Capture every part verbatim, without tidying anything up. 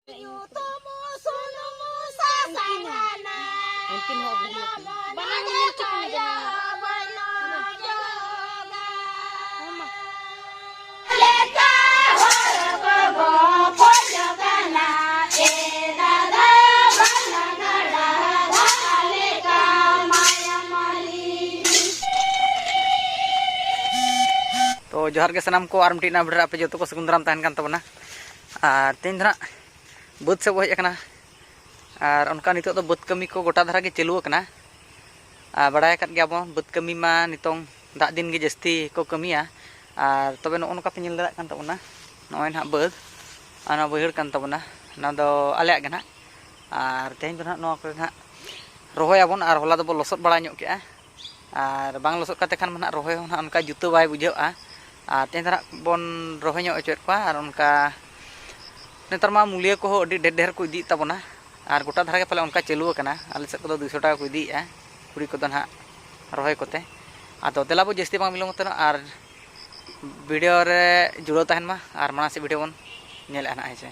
ᱧᱩᱛᱩᱢ ᱥᱩᱱᱩᱢ ᱥᱟᱥᱟᱝ ᱦᱟᱱᱟ᱾ ᱩᱱᱠᱤᱱ ᱦᱚᱸ ᱟᱹᱜᱩ ᱦᱩᱭ ᱟᱠᱟᱱᱟ᱾ ᱵᱟᱱᱟᱨ ᱧᱮᱞ ᱪᱮᱫ ᱠᱚ ᱢᱮᱛᱟᱜᱼᱟ? ᱞᱮᱠᱟ ᱦᱚᱲ ᱠᱚ ᱜᱚᱯᱚᱡ ᱠᱟᱱᱟ, ᱮ ᱫᱟᱫᱟ ᱵᱟᱞᱟ ᱜᱟᱰᱟ ᱫᱟᱜ ᱞᱮᱠᱟ ᱢᱟᱭᱟ ᱢᱟᱹᱞᱤ᱾ ᱛᱚ ᱡᱚᱦᱟᱨ ᱜᱮ ᱥᱟᱱᱟᱢ ᱠᱚ, ᱟᱨ ᱢᱤᱫᱴᱤᱡ ᱱᱟᱣᱟ video ᱨᱮ ᱟᱯᱮ ᱡᱚᱛᱚ ᱠᱚ ᱥᱟᱹᱜᱩᱱ ᱫᱟᱨᱟᱢ ᱛᱟᱦᱮᱱ ᱠᱟᱱ ᱛᱟᱵᱚᱱᱟ᱾ ᱟᱨ ᱛᱮᱦᱮᱧ ᱫᱚ ᱱᱟᱜ ᱵᱟᱹᱫᱽ ᱥᱮᱫ ᱵᱚ ᱦᱮᱡ ᱟᱠᱟᱱᱟ᱾ ᱟᱨ ᱚᱱᱠᱟ ᱱᱤᱛᱚᱜ ᱫᱚ ᱵᱟᱹᱫᱽ ᱠᱟᱹᱢᱤ ᱠᱚ ᱜᱚᱴᱟ ᱫᱷᱟᱨᱟ ᱜᱮ ᱪᱟᱹᱞᱩ ᱟᱠᱟᱱᱟ᱾ ᱟᱨ ᱵᱟᱲᱟᱭ ᱟᱠᱟᱫ ᱜᱮᱭᱟᱵᱚᱱ, ᱵᱟᱹᱫᱽ ᱠᱟᱹᱢᱤ ᱢᱟ ᱱᱤᱛᱚᱝ ᱫᱟᱜ ᱫᱤᱱ ᱜᱮ ᱡᱟᱹᱥᱛᱤ ᱠᱚ ᱠᱟᱹᱢᱤᱭᱟ᱾ ᱟᱨ ᱛᱚᱵᱮ ᱱᱚᱜᱼᱚ ᱱᱚᱝᱠᱟ ᱯᱮ ᱧᱮᱞ ᱫᱟᱲᱮᱭᱟᱜ ᱠᱟᱱ ᱛᱟᱵᱚᱱᱟ, ᱱᱚᱜᱼᱚᱭ ᱱᱟᱦᱟᱜ ᱵᱟᱹᱫᱽ, ᱟᱨ ᱱᱚᱣᱟ ᱵᱟᱹᱭᱦᱟᱹᱲ ᱠᱟᱱ ᱛᱟᱵᱚᱱᱟ, ᱱᱚᱣᱟ ᱫᱚ ᱟᱞᱮᱭᱟᱜ ᱜᱮ ᱱᱟᱦᱟᱜ᱾ ᱟᱨ ᱛᱮᱦᱮᱧ ᱫᱚ ᱱᱟᱦᱟᱜ ᱱᱚᱣᱟ ᱠᱚᱨᱮ ᱱᱟᱦᱟᱜ ᱨᱚᱦᱚᱭᱟᱵᱚᱱ, ᱟᱨ ᱦᱚᱞᱟ ᱫᱚᱵᱚ ᱞᱚᱥᱚᱫ ᱵᱟᱲᱟ ᱧᱚᱜ ᱠᱮᱜᱼᱟ᱾ ᱟᱨ ᱵᱟᱝ ᱞᱚᱥᱚᱫ ᱠᱟᱛᱮ ᱠᱷᱟᱱ ᱢᱟ ᱱᱟᱦᱟᱜ ᱨᱚᱦᱚᱭ ᱦᱚᱸ ᱱᱟᱦᱟᱜ ᱚᱱᱠᱟ ᱡᱩᱛᱟᱹ ᱵᱟᱭ ᱵᱩᱡᱷᱟᱹᱜᱼᱟ᱾ ᱟᱨ ᱛᱮᱦᱮᱧ ᱫᱚ ᱱᱟᱦᱟᱜ ᱵᱚᱱ ᱨᱚᱦᱚᱭ ᱧᱚᱜ ᱦᱚᱪᱚᱭᱮᱫ ᱠᱚᱣᱟ᱾ ᱟᱨ ᱚᱱᱠᱟ ᱱᱮᱛᱟᱨ ᱢᱟ ᱢᱩᱞᱤᱭᱟᱹ ᱠᱚᱦᱚᱸ ᱟᱹᱰᱤ ᱰᱷᱮᱨ ᱰᱷᱮᱨ ᱠᱚ ᱤᱫᱤᱭᱮᱫ ᱛᱟᱵᱚᱱᱟ, ᱟᱨ ᱜᱚᱴᱟ ᱫᱷᱟᱨᱟ ᱜᱮ ᱯᱟᱞᱮ ᱚᱱᱠᱟ ᱪᱟᱹᱞᱩ ᱟᱠᱟᱱᱟ᱾ ᱟᱞᱮ ᱥᱮᱫ ᱠᱚᱫᱚ ᱫᱩᱭᱥᱚ ᱴᱟᱠᱟ ᱠᱚ ᱤᱫᱤᱭᱮᱫᱼᱟ ᱠᱩᱲᱤ ᱠᱚᱫᱚ ᱱᱟᱦᱟᱜ ᱨᱚᱦᱚᱭ ᱠᱚᱛᱮ᱾ ᱟᱫᱚ ᱫᱮᱞᱟ ᱵᱚ ᱡᱟᱹᱥᱛᱤ ᱵᱟᱝ ᱵᱤᱞᱚᱢ ᱠᱟᱛᱮ ᱟᱨ video ᱨᱮ ᱡᱩᱲᱟᱹᱣ ᱛᱟᱦᱮᱱ ᱢᱟ, ᱟᱨ ᱢᱟᱲᱟᱝ ᱥᱮᱫ video ᱵᱚᱱ ᱧᱮᱞᱮᱫᱼᱟ ᱱᱟᱦᱟᱜ, ᱦᱮᱸ ᱥᱮ᱾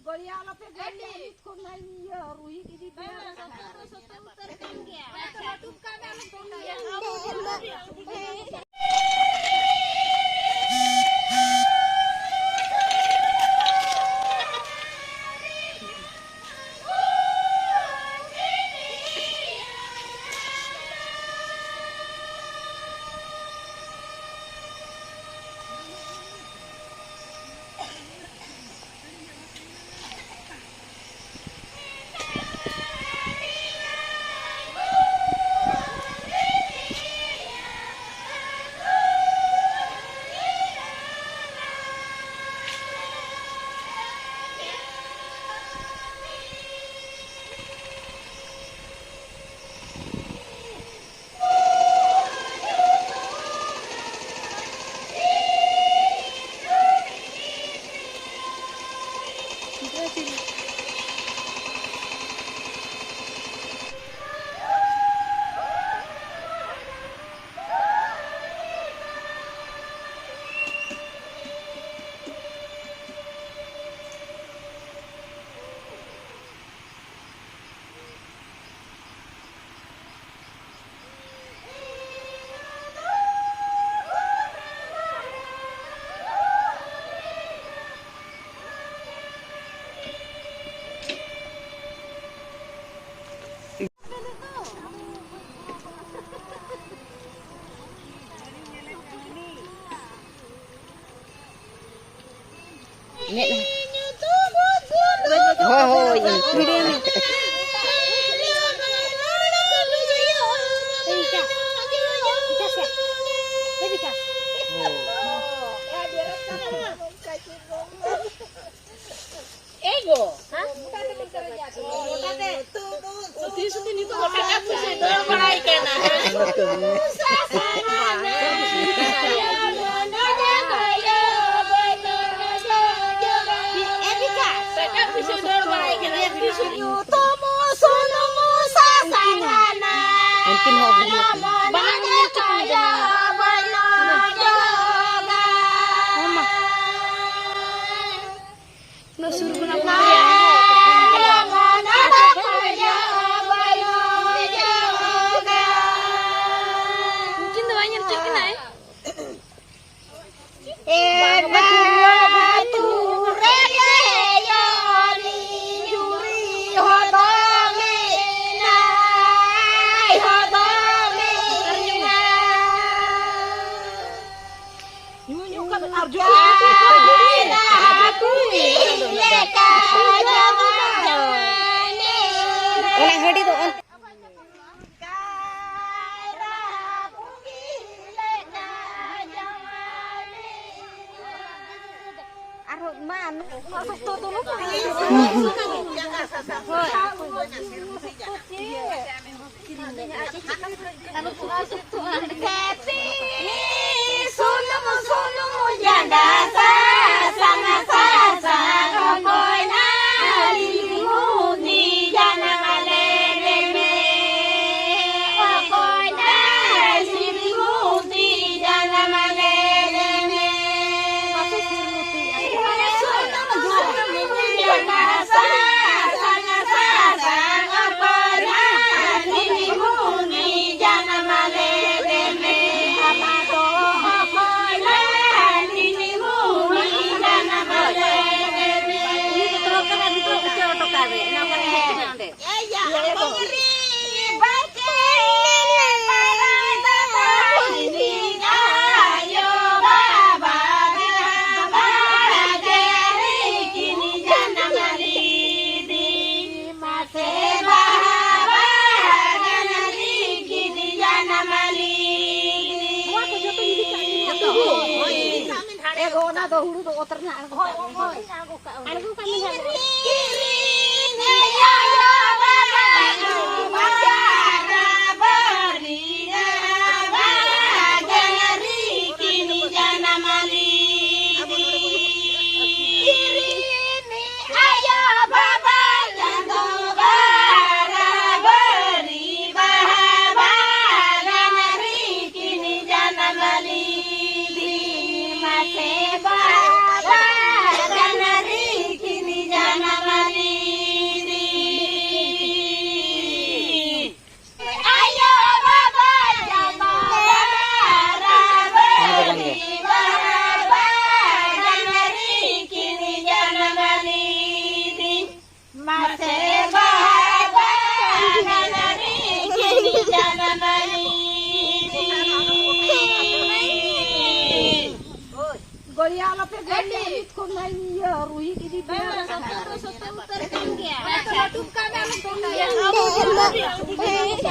ᱜᱚᱲᱤᱭᱟ ᱟᱞᱚᱯᱮ ᱜᱚᱲᱤᱭᱟ, ᱱᱤᱛ ᱠᱷᱚᱱ ᱱᱟᱭ ᱤᱭᱟᱹ ᱨᱩᱦᱤ ᱤᱫᱤ ᱯᱮ᱾ ᱦᱳᱭ, ᱦᱳᱭ᱾ ᱮ ᱜᱚ᱾ ᱛᱤᱥ ᱜᱮ ᱱᱤᱛᱚᱜ ᱫᱚ ᱴᱟᱠᱟ ᱯᱩᱭᱥᱟᱹᱭ ᱫᱚᱨ ᱵᱟᱲᱟᱭ ᱠᱟᱱᱟ᱾ ᱴᱟᱠᱟ ᱯᱩᱭᱥᱟᱹᱭ ᱫᱚᱨ ᱵᱟᱲᱟᱭ ᱠᱟᱱᱟ᱾ ᱛᱤᱥ ᱜᱮ ᱩᱱᱠᱤᱱ ᱦᱚᱸ ᱵᱟᱝ ᱧᱮᱞ ᱪᱚ ᱠᱟᱱᱟ ᱡᱟᱱᱟᱢ᱾ ᱩᱱᱟᱹᱜ ᱥᱩᱨ ᱠᱷᱚᱱᱟᱜ ᱵᱚᱱ ᱧᱮᱞ᱾ ᱩᱱᱠᱤᱱ ᱫᱚ ᱵᱟᱭ ᱧᱮᱞ ᱦᱚᱪᱚᱜ ᱠᱟᱱᱟᱭ᱾ ᱧᱩ ᱧᱩ ᱠᱟᱛᱮ ᱟᱨ ᱡᱩᱫᱤ ᱚᱱᱟ ᱦᱟᱺᱰᱤ ᱫᱚ ᱚᱱ- ᱟᱨᱦᱚᱸ ᱢᱟ ᱱᱩᱱᱟᱹᱜ ᱥᱚᱠᱛᱚ ᱫᱚ ᱱᱩᱠᱩ᱾ ᱥᱩᱱᱩᱢ ᱥᱩᱱᱩᱢ ᱡᱟᱸᱜᱟ ᱥᱟᱥᱟᱝ ᱥᱟᱥᱟᱝ ᱚᱠᱚᱭ ᱱᱟᱹᱞᱤ ᱢᱩᱱᱤ ᱡᱟᱱᱟᱢ ᱞᱮ ᱨᱮᱢᱮ᱾ ᱚᱠᱚᱭ ᱱᱟᱹᱞᱤ ᱢᱩᱱᱤ ᱡᱟᱱᱟᱢ ᱞᱮ ᱨᱮᱢᱮ᱾ ᱥᱩᱱᱩᱢ ᱥᱩᱱᱩᱢ ᱡᱟᱸᱜᱟ ᱥᱟᱥᱟᱝ ᱥᱟᱥᱟᱝ ᱚᱠᱚᱭ ᱱᱟᱹᱞᱤ ᱢᱩᱱᱤ ᱡᱟᱱᱟᱢ ᱞᱮ ᱨᱮᱢᱮ᱾ ᱮ ᱜᱚ, ᱚᱱᱟ ᱫᱚ ᱦᱩᱲᱩ ᱫᱚ ᱚᱛ ᱨᱮ ᱱᱟᱜ ᱟᱬᱜᱚ ᱠᱟᱜ ᱢᱮ᱾ ᱦᱳᱭ, ᱦᱳᱭ, ᱦᱳᱭ᱾ ᱟᱬᱜᱚ ᱠᱟᱜ ᱢᱮ ᱱᱟᱜ᱾ ᱢᱟᱥᱮ ᱵᱟᱵᱟ ᱱᱟᱱᱟᱨᱤ ᱠᱤᱱᱤ ᱡᱟᱱᱟᱢᱟᱞᱤ᱾ ᱜᱚᱲᱤᱭᱟ ᱟᱞᱚᱯᱮ ᱜᱚᱲᱤᱭᱟ, ᱱᱤᱛ ᱠᱷᱚᱱ ᱱᱟᱭ ᱤᱭᱟᱹ ᱨᱩᱦᱤ ᱠᱤᱫᱤ ᱵᱮᱱ᱾ ᱥᱚᱛᱚ ᱥᱚᱛᱚ ᱩᱛᱟᱹᱨ ᱠᱟᱱ ᱜᱮᱭᱟ᱾